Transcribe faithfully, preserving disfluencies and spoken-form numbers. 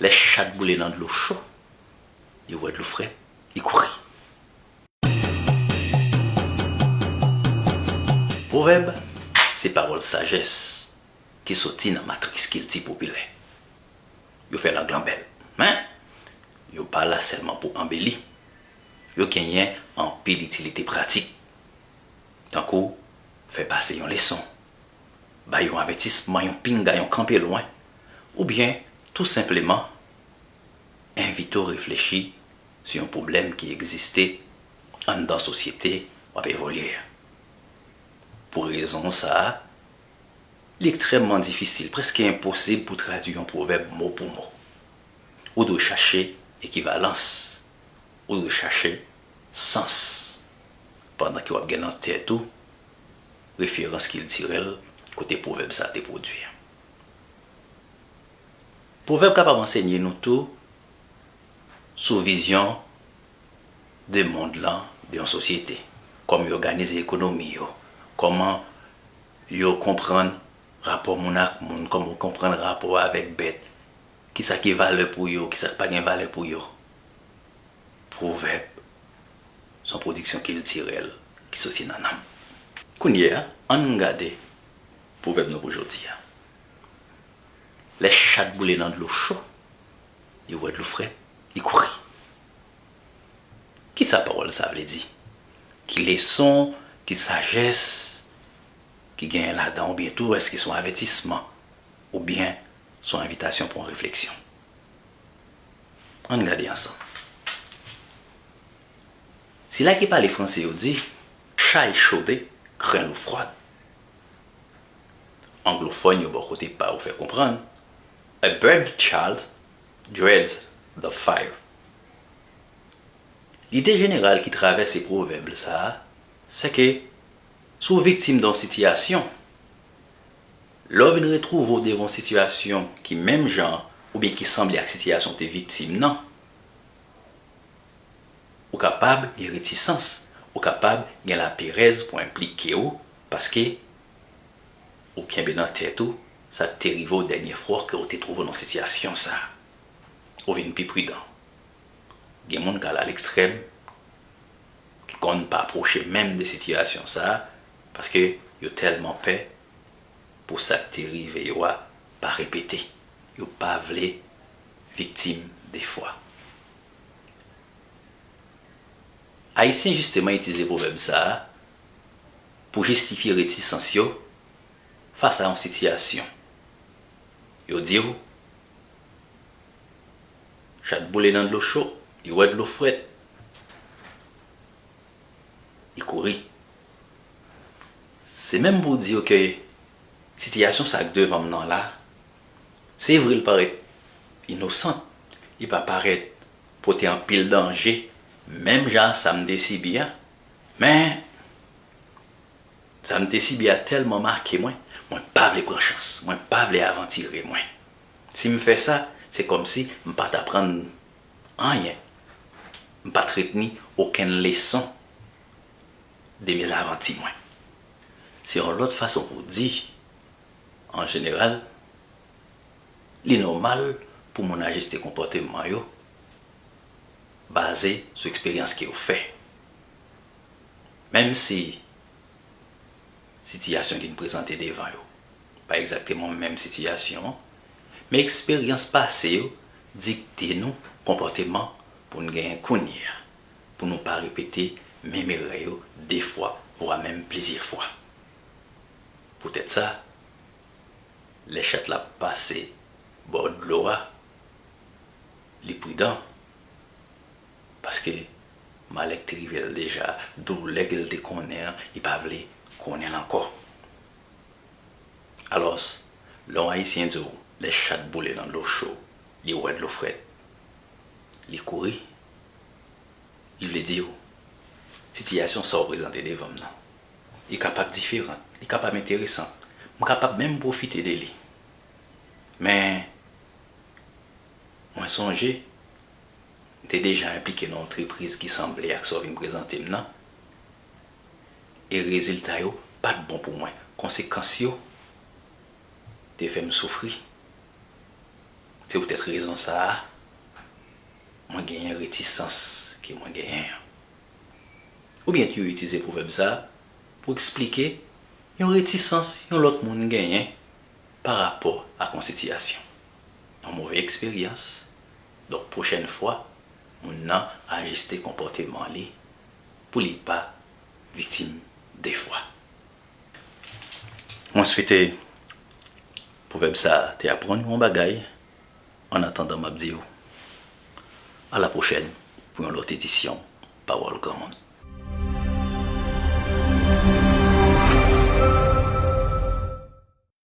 Lè chat boule nan dlo cho, li wè dlo frèt, li kouri. Pwovèb se pawòl sajès ki soti nan matris kilti popilè. Yo fè lang lan bèl, men yo pa la sèlman pou anbeli. Yo genyen anpil itilite pratik, tankou fè pase yon leson, bay yon avètisman, yon pinga, yon kanpe lwen, oubyen tou senpleman envite w reflechi sou yon pwoblèm ki egziste anndan sosyete w ap evolye a. Pou rezon sa a, li ekstrèmman difisil, prèske enposib pou tradui yon pwovèb mo pou mo. Ou dwe chache ekivalans, ou dwe chache sans, pandan ke w ap gen nan tèt ou referans kiltirèl kote pwovèb sa a te pwodui a. Pwovèb kapab ansenye nou tou sou vizyon de mond lan, de yon sosyete, kòman yo òganize ekonomi yo, kòman yo konprann rapò moun ak moun, kòman yo konprann rapò avèk bèt, kisa ki valè pou yo, kisa k pa gen valè pou yo. Pwovèb se yon pwodiksyon kiltirèl ki soti nan nanm. Kounye a, ann gade pwovèb nou pou jodi a. Lè chat boule nan dlo cho, li wè dlo frèt, li kouri. Kisa pawòl sa vle di? Ki leson, ki sajès ki genyen ladan, oubyen tou èske se yon avètisman, oubyen se yon envitasyon pou yon refleksyon? Ann gade ansanm. Sila ki pale franse yo di, chat échaudé craint l'eau froide. Anglofòn yo bò kote pa yo fè konprann, a burnt child dreads the fire. Lide jeneral ki travèse pwovèb sa a, se ke si w viktim de yon sitiyasyon, lè w vin retwouve w devan yon sitiyasyon ki menm jan oubyen ki sanble ak sitiyasyon w te viktim nan, ou kapab gen retisans, ou kapab gen laperèz pou enplike w, paske ou kenbe nan tèt ou sa k te rive w dènye fwa ke w te twouve w nan sitiyasyon sa a. Ou vin pi pridan. Gen moun k al a lekstrèm, ki konn pa pwoche menm de sitiyasyon sa a, paske yo tèlman pè pou sa k te rive yo a pa repete. Yo pa vle viktim de fwa. Ayisyen jisteman itilize pwovèb sa a pou jistifye retisans yo fas a yon sitiyasyon. Yo di w, chat boule nan dlo cho, li wè dlo frèt, li kouri. Se menm pou w di yo ke sitiyasyon sa k devan m nan la, se vre l parèt inosan, li pa parèt pote anpil danje, menm jan sa m te sibi a, men sa m te sibi a tèlman make mwen, mwen pa vle pran chans, mwen pa vle avantire mwen. Si m fè sa, se kòmsi m pa t aprann anyen, m pa t retni okenn leson de mezavanti mwen. Se yon lòt fason pou di, an jeneral, li nòmal pou moun ajiste konpòteman yo baze sou eksperyans ke yo fè. Menm si sitiyasyon ki n prezante devan yo pa egzakteman menm sitiyasyon an, men eksperyans pase yo dikte nou konpòteman pou n genyen kounye a, pou nou pa repete menm erè yo de fwa, vwa menm plizyè fwa. Poutèt sa, lè chat la ap pase bò dlo a, li pridan, paske malè k te rive l deja, doulè ke l te konnen an, li pa vle konnen l ankò. Alòs, lè yon Ayisyen di w, lè chat boule nan dlo cho, li wè dlo frèt, li kouri, li vle di w, sitiyasyon sa w prezante devan m nan, li kapab diferan, li kapab enteresan, m kapab menm pwofite de li. Men, mwen sonje, m te deja enplike nan yon antrepriz ki sanble ak sa w vin prezante m nan, e rezilta yo pa t bon pou mwen. Konsekans yo te fè m soufri. Se poutèt rezon sa a, mwen genyen retisans ke mwen genyen an. Oubyen tou yo itilize pwovèb sa a pou eksplike yon retisans yon lòt moun genyen pa rapò ak yon sitiyasyon. Yon move eksperyans. Donk, pwochèn fwa, moun nan ajiste konpòteman li pou li pa viktim de fwa. Mwen swete pwovèb sa a te aprann ou yon bagay. An atandan, m ap di w a la pwochèn pou yon lòt edisyon Pawòl Granmoun.